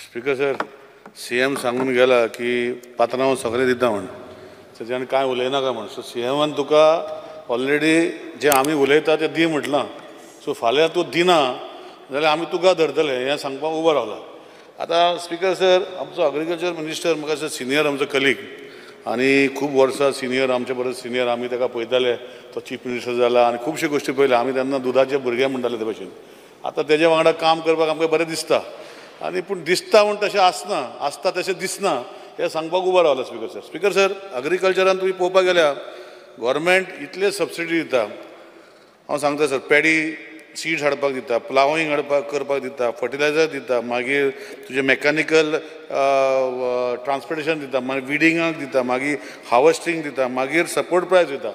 Speaker sir, CM सांगून गेला की पात्रांव सगळें दिता म्हण, तेच्यान कांय उलयनाका म्हण. सो सीएमान तुका ऑलरेडी जें आमी उलयता तें दी म्हटलां. सो फाल्यां तूं दिना जाल्यार आमी तुका धरतले हें सांगपाक उबो रावला. आतां स्पीकर सर, आमचो एग्रीकल्चर मिनिस्टर म्हाका दिसता सिनियर आमचो कलीग आनी खूब वर्सां सिनियर, आमचे परस सिनियर, आमी ताका पळयताले. तो चीफ मिनिस्टर जाला आनी खुबश्यो गोश्टी पळयल्या आमी. तेन्ना दुदाचे भुरगे म्हणटाले ते भशेन. आतां तेज्या वांगडा काम करपाक आमकां बरें दिसता आनी पूण दिसता म्हूण तशें आसना, आसता तशें दिसना हें सांगपाक उबो रावला स्पीकर सर. स्पीकर सर, एग्रीकल्चरान तुमी पळोवपाक गेल्यार गव्हर्मेंट इतले सबसिडी दिता. हांव सांगता सर, पॅडी सीड्स हाडपाक दिता, प्लावींग हाडपाक करपाक दिता, फर्टिलायझर दिता, मागीर तुजें मॅकॅनिकल ट्रान्सपोर्टेशन दिता, मागीर विडिंगाक दिता, मागीर हार्वस्टींग दिता, मागीर सपोर्ट प्रायस दिता.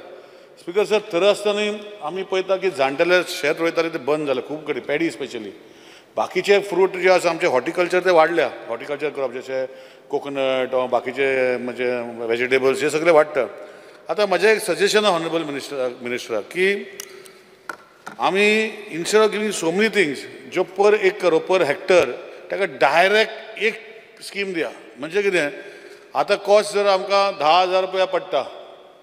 स्पीकर सर, थंय आसतना आमी पळयता की जाणटेले शेत रोयताले ते बंद जाले खूब कडेन, पॅडी स्पेशली. बाकीचे फ्रूट जे आसा आमचे हॉर्टिकल्चर ते वाडल्या, हॉर्टिकल्चर क्रॉप जशे कोकोनट, बाकीचे म्हणजे वेजिटेबल्स हे सगळे वाडटा. आतां म्हजें एक सजेशन आहा ऑनरेबल मिनिस्टराक की आमी instead of giving so many things ज्यो पर एकर पर हेक्टर ताका डायरेक्ट एक स्कीम दिया. म्हणजे कितें, आतां कॉस्ट जर आमकां 10,000 रुपया पडटा,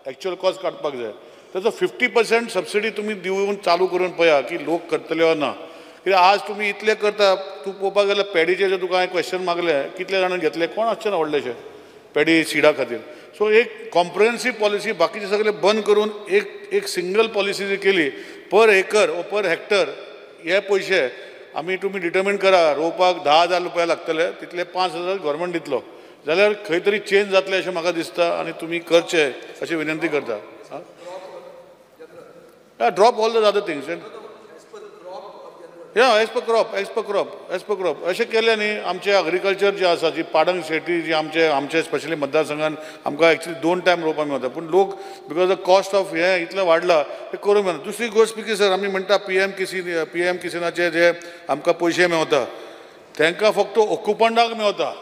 एक्चुअल कॉस्ट काडपाक जाय, ताचो 50% सबसिडी तुमी दिवन चालू करून पळया की लोक करतले वा ना. कित्याक आज तुमी इतलें करता, तूं पळोवपाक गेल्यार पॅडीचें जे तुका हांवें क्वेश्चन मागलें कितले जाणांनी घेतले, कोण आसचे ना व्हडलेशे पॅडी सिडा खातीर. सो एक कॉम्प्रिहेन्सीव पॉलिसी बाकीचे सगळे बंद करून एक एक सिंगल पॉलिसी जर केली पर एकर वो पर हेक्टर हे पयशे आमी तुमी डिटर्मीन करा, रोवपाक 10,000 रुपया लागतले, तितले 5,000 गव्हर्मेंट दितलो, जाल्यार खंय तरी चेंज जातलें अशें म्हाका दिसता आनी तुमी करचें अशें विनंती करता. Drop all the other things. या as per crop, as per crop, as per crop अशें केलें न्ही. आमचें एग्रीकल्चर जें आसा, जी पाडंग शेती जी आमचे आमचे स्पेशली मतदारसंघान आमकां एक्चुली 2 टायम रोवपाक मेळटा, पूण लोक because the cost of हें इतलें वाडलां तें करूंक मेळना. दुसरी गोश्ट स्पीकर सर, आमी म्हणटा पी एम किसनाचे जे आमकां पयशे मेवता तांकां फक्त ऑक्युपंटाक मेवता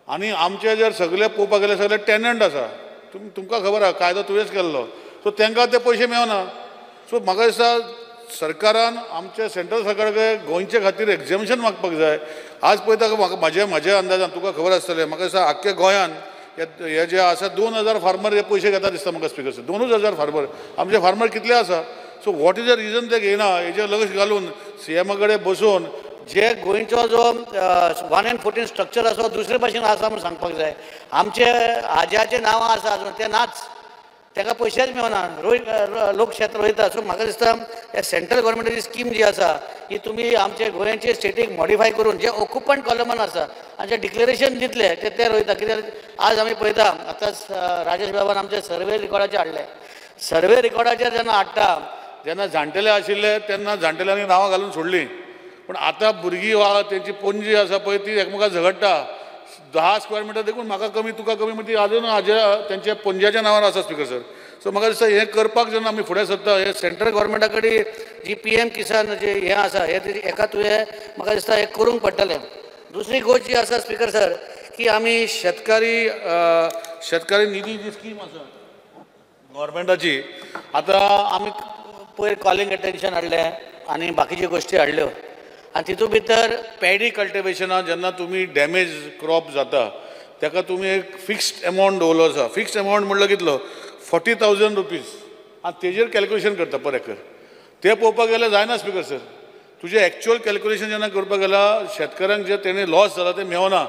आनी आमचे जर सगळे पळोवपाक गेल्यार सगळे टेनंट आसा. तुमकां खबर आहा, कायदो तुवेंच केल्लो, सो तांकां ते पयशे मेवना. सो म्हाका दिसता सरकारान आमच्या सेंट्रल सरकारा कडेन गोंयचे खातीर एग्जॅम्पशन मागपाक जाय. आज पळयता म्हाका म्हाज्या म्हाज्या अंदाजान तुका खबर आसतलें, म्हाका दिसता आख्ख्या गोंयान हे जे आसा 2,000 फार्मर हे पयशे घेता दिसता म्हाका स्पीकर सर. 2,000 फार्मर, आमचे फार्मर कितले आसा. So what is the reason ते घेयना हेजेर लक्ष घालून सीएमा कडेन बसून जे गोंयचो जो 1 and 14 structure आसा दुसरे भाशेन आसा म्हूण सांगपाक जाय. आमचे आज्याचे नांवां आसा अजून ते नाच, ताका पयशेच मेळना, रोय लोक शेत रोयता. सो म्हाका दिसता हे सेंट्रल गव्हर्मेंटाची स्कीम जी आसा ही तुमी आमचे गोंयचे स्टेटीक मॉडिफाय करून जे ऑक्युपंट कॉलमान आसा आनी जे डिक्लेरेशन दितले ते ते रोयता. कित्याक आज आमी पळयता, आतांच राजेश बाबान आमचे सर्वे रिकॉर्डाचेर हाडले, सर्वे रिकॉर्डाचेर जेन्ना हाडटा जेन्ना जाणटेले आशिल्ले तेन्ना जाणटेल्यांनी नांवां घालून सोडलीं, पूण आतां भुरगीं वा तेंची पणजी आसा पळय ती एकमेकां झगडटा. 10 स्क्वेअर मिटर देखून म्हाका कमी तुका कमी म्हणजे अजून हाज्या तेंच्या पणज्याच्या नांवार आसा स्पीकर सर. सो म्हाका दिसता हें करपाक जेन्ना आमी फुडें सरता हें सेंट्रल गव्हर्मेंटा कडेन जी पी एम किसान जे हें आसा हें एका तुवें म्हाका दिसता हें करूंक पडटलें. दुसरी गोश्ट जी आसा स्पीकर सर की आमी शेतकारी निधी जी स्कीम आसा गव्हर्मेंटाची, आतां आमी पयर कॉलिंग अटेन्शन हाडलें आनी बाकीच्यो गोश्टी हाडल्यो आनी तितूंत भितर पॅडी कल्टिवेशनाक जेन्ना तुमी डॅमेज क्रॉप जाता ताका तुमी एक फिक्स्ड एमावंट दवरलो आसा. फिक्स्ड एमावंट म्हणल्यार कितलो, 40,000 रुपीज, आनी तेजेर कॅल्क्युलेशन करता पर एकर. तें पळोवपाक गेल्यार जायना स्पीकर सर. तुजें एक्चुअल कॅल्क्युलेशन जेन्ना करपाक गेल्यार शेतकऱ्यांक जे तेणें लॉस जाला तें मेवना,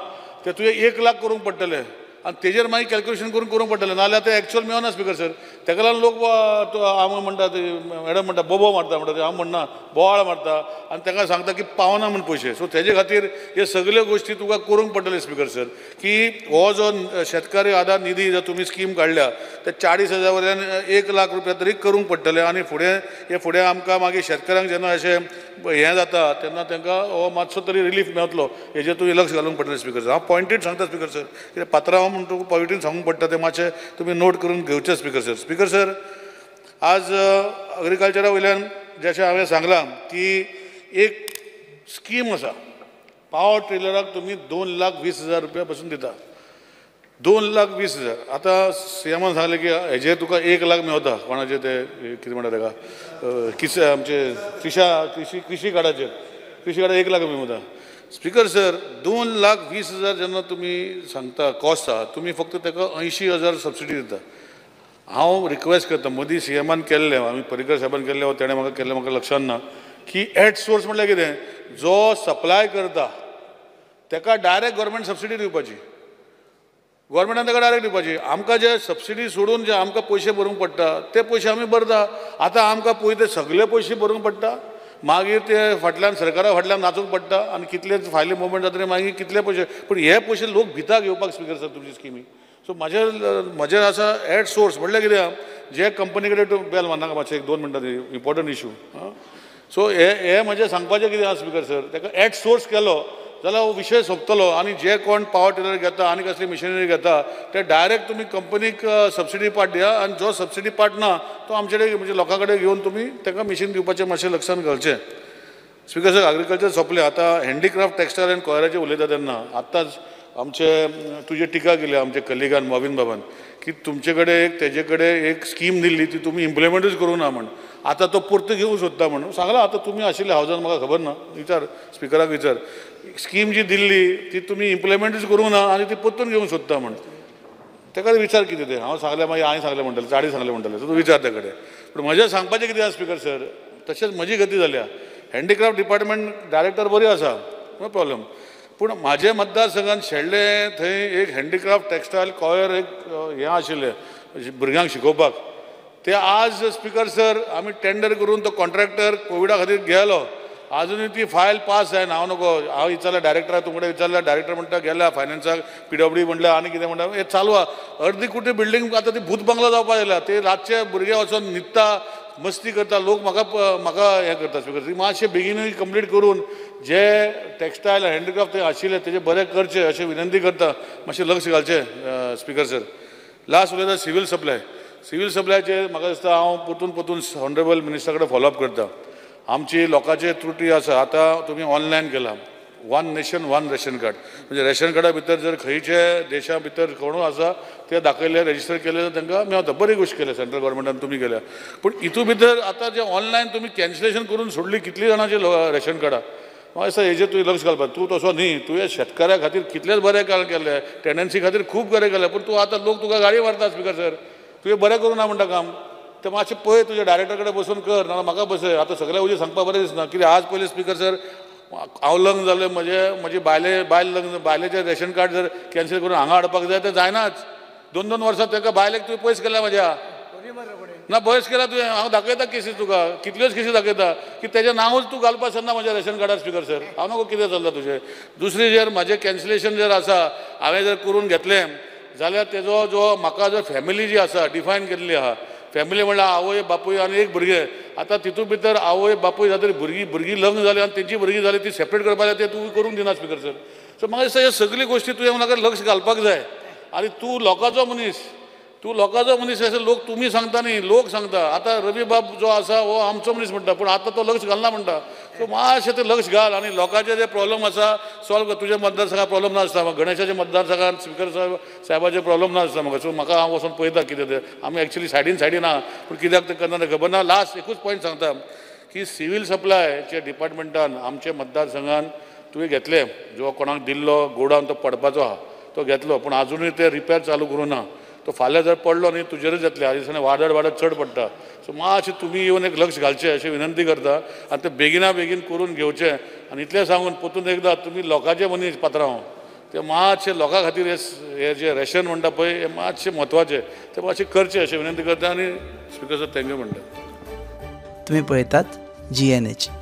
तें तुवें 1 लाख करूंक पडटलें आनी तेजेर मागीर कॅल्क्युलेशन करून करूंक पडटलें, नाजाल्यार तें एक्चुअल मेवना स्पीकर सर. ताका लागून लोक आमी म्हणटा ते मॅडम म्हणटा बोबो मारता म्हणटा, हांव म्हणना बोवाळ मारता आनी ताका सांगता की पावना म्हूण पयशे. सो तेजे खातीर हे सगल्यो गोश्टी तुका करूंक पडटले स्पीकर सर, की हो जो शेतकारी आधार निधी जर तुमी स्कीम काडल्या ते 40,000 वयल्यान 1 लाख रुपया तरी करूंक पडटले. आनी फुडें हे फुडें आमकां मागीर शेतकऱ्यांक जेन्ना अशें हें जाता तेन्ना तांकां हो मातसो तरी रिलीफ मेळटलो, हेजेर तुवें लक्ष घालूंक पडटलें स्पीकर सर. हांव पॉयंटेड सांगता स्पीकर सर, कित्याक पात्रांव म्हूण तुका पॉयंटीन सांगूंक पडटा, तें मातशें तुमी नोट करून घेवचें स्पीकर सर. स्पीकर सर, आज एग्रीकल्चरा वयल्यान जशें हांवें सांगलां की एक स्कीम आसा, पावर ट्रिलराक तुमी 2,20,000 रुपया पसून दिता, 2,20,000. आतां सीएमान सांगलें की हेजेर तुका 1 लाख मेवता, कोणाचे ते कितें म्हणटा ताका किस आमचे कृशी कृशी कार्डाचेर, कृशी कार्डार 1 लाख मेवता. स्पीकर सर 2,20,000 जेन्ना तुमी सांगता कॉस्ट आहा, तुमी फक्त ताका 80,000 सबसिडी दिता. हांव रिक्वेस्ट करता, मदीं सीएमान केल्लें, आमी पर्रीकर साहेबान केल्लें वा तेणें म्हाका केल्लें म्हाका लक्षान ना, की एट सोर्स म्हणल्यार कितें, जो सप्लाय करता ताका डायरेक्ट गव्हर्मेंट सबसिडी दिवपाची, गव्हर्मेंटान ताका डायरेक्ट दिवपाची. आमकां जे सबसिडी सोडून जे आमकां पयशे भरूंक पडटा ते पयशे आमी भरता. आतां आमकां पळय ते सगळे पयशे भरूंक पडटा, मागीर ते फाटल्यान सरकारा फाटल्यान नाचूंक पडटा आनी कितले फायली मुवमेंट जातली मागीर कितले पयशे, पूण हे पयशे लोक भिता घेवपाक स्पीकर सर तुमची स्किमी. सो म्हजें आसा एट सोर्स म्हणल्यार कितें, जे कंपनी कडेन तूं बेल मारनाका मातशें 1-2 मिनटां, इम्पॉर्टंट इशू. सो हे म्हजें सांगपाचें कितें आसा स्पीकर सर, ताका एट सोर्स केलो जाल्यार हो विशय सोंपतलो. आनी जे कोण पावर टिलर घेता आनी कसली मिशिनरी घेता ते डायरेक्ट तुमी कंपनीक सबसिडी पार्ट दिया आनी जो सबसिडी पार्ट ना तो आमचे कडेन म्हणजे लोकां कडेन घेवन तुमी ताका मिशीन दिवपाचें मातशें लक्षान घालचें. स्पीकर सर एग्रीकल्चर सोंपलें. आतां हँडीक्राफ्ट टेक्सटायल आनी कॉयराचें उलयता तेन्ना आत्तांच आमचे तुजे टिका केली आमचे कलिगान मोविन बाबान की तुमचे कडेन एक तेजे कडेन एक स्कीम दिल्ली ती तुमी इम्प्लिमेंटूच करूं ना म्हण, आतां तो परतो घेवंक सोदता म्हण सांगलां. आतां तुमी आशिल्ले हावजान म्हाका खबर ना, विचार स्पिकराक विचार, स्कीम जी दिल्ली ती तुमी इम्प्लिमेंटूच करूं ना आनी ती परतून घेवंक सोदता म्हण, ताका विचार कितें तें. हांव सांगलें मागीर हांवें सांगलें म्हणटलें, चाडी सांगलें म्हणटलें, सो तूं विचार त्या कडेन. पूण म्हजें सांगपाचें कितें आसा स्पीकर सर, तशेंच म्हजी गती जाल्या. हँडीक्राफ्ट डिपार्टमेंट डायरेक्टर बरी आसा, नो प्रॉब्लम, पूण म्हाजे मतदारसंघान शेडले थंय एक हँडीक्राफ्ट टेक्सटायल कॉयर एक हें आशिल्लें भुरग्यांक शिकोवपाक, ते आज स्पीकर सर आमी टेंडर करून तो कॉन्ट्रॅक्टर कोविडा खातीर गेलो, आजुनूय ती फायल पास जायना. हांव नको, हांव विचारलें डायरेक्टराक, तुमकडे विचारलें, डायरेक्टर म्हणटा गेल्या फायनान्साक पीडब्ल्यू म्हणल्यार आनी कितें म्हणटा, हें चालू आहा. अर्दी कुटी बिल्डींग आतां ती भूत बंगलो जावपाक जाल्या, ते रातचे भुरगे वचोन न्हिदता, मस्ती करता, लोक म्हाका म्हाका हें करता स्पीकर. ती मातशें बेगीनूय कंप्लीट करून जे टेक्सटायल हँडीक्राफ्ट थंय आशिल्ले तेजें बरें करचें अशें विनंती करता, मातशें लक्ष घालचें स्पीकर सर. लास्ट उलयता सिवील सप्लाय. सिवील सप्लायचेर म्हाका दिसता हांव परतून परतून ऑनरेबल मिनिस्टरा कडेन फॉलोअप करता. आमची लोकांचे त्रुटी आसा. आतां तुमी ऑनलायन केला one nation one ration card, म्हणजे रेशन कार्डा भितर जर खंयचे देशा भितर कोणूय आसा ते दाखयले रजिस्टर केले जाल्यार तांकां मेळता. बरी गोश्ट केल्या सेंट्रल गव्हर्मेंटान तुमी केल्या, पूण हितू भितर आतां जें ऑनलायन तुमी कॅन्सलेशन करून सोडली कितलीं जाणांची रेशन कार्डां, म्हाका दिसता हेजेर तुवें लक्ष घालपाक. तूं तसो न्ही, तुवें शेतकाऱ्या खातीर कितलेंच बरें काम केलें, टेनन्सी खातीर खूब बरें केलें, पूण तूं आतां लोक तुका गाडी मारता स्पीकर सर, तुवें बरें करूं ना म्हणटा काम. तें मातशें पळय तुज्या डायरेक्टर कडेन बसून कर, नाजाल्यार म्हाका बसय. आतां सगळ्या उजें सांगपाक बरें दिसना कित्याक आज पयलीं स्पीकर सर हांव लग्न जालें, म्हजें म्हजी बायले बायल लग्न, बायलेचें रेशन कार्ड जर कॅन्सल करून हांगा हाडपाक जाय तें जायनाच. 2-2 वर्सां ताका बायलेक तुवें पयस केल्या म्हज्या, ना पयस केला तुवें, हांव दाखयता केसी तुका, कितल्योच केसी दाखयता की तेजें नांवूच तूं घालपाक शकना म्हज्या रेशन कार्डार स्पीकर सर. हांव नको कितें चल्लां तुजें. दुसरी जर म्हाजें कॅन्सलेशन जर आसा हांवें जर करून घेतलें जाल्यार तेजो जो म्हाका जो फॅमिली जी आसा डिफायन केल्ली आहा, फॅमिली म्हणल्यार आवय बापूय आनी एक भुरगें. आतां तितूंत भितर आवय बापूय जातरी भुरगीं भुरगीं लग्न जालीं आनी तेंची भुरगीं जालीं ती सेपरेट करपाक जाय, तें तूं करूंक दिना स्पीकर सर. सो म्हाका दिसता ह्यो सगळ्यो गोश्टी तुवें म्हाका लक्ष घालपाक जाय. आनी तूं लोकांचो मनीस, तूं लोकांचो मनीस अशें लोक तुमी सांगता न्ही, लोक सांगता. आतां रवी बाब जो आसा हो आमचो मनीस म्हणटा, पूण आतां तो लक्ष घालना म्हणटा. सो मातशें तें लक्ष घाल आनी लोकांचे जे प्रॉब्लम आसा सॉल्व कर. तुज्या मतदारसंघात प्रॉब्लम नासता म्हाका, गणेशाच्या मतदारसंघात स्पीकर साहेबाचे प्रॉब्लम नासता म्हाका. सो म्हाका हांव वचोन पळयता कितें तें. आमी एक्चुली सायडीन सायडीन आहा, पूण कित्याक तें करना तें खबर ना. लास्ट एकूच पॉयंट सांगता की सिवील सप्लायच्या डिपार्टमेंटान आमच्या मतदारसंघान तुवें घेतलें, जो कोणाक दिल्लो गोडावन तो पडपाचो आहा तो घेतलो, पूण आजुनूय ते रिपेर चालू करूं ना. तो फाल्यां जर पडलो न्ही तुजेरूच जातलें, ह्या दिसांनी वादळ वाडत चड पडटा. सो मातशें तुमी येवन एक लक्ष घालचें अशें विनंती करता आनी तें बेगिना बेगीन करून घेवचें. आनी इतलें सांगून परतून एकदां तुमी लोकांचे मनीस पात्रांव, ते मातशें लोकां खातीर हे जे रेशन म्हणटा पळय हें मातशें म्हत्वाचें, तें मातशें करचें अशें विनंती करता आनी स्पीकर sir thank you म्हणटा. तुमी पळयतात GNH.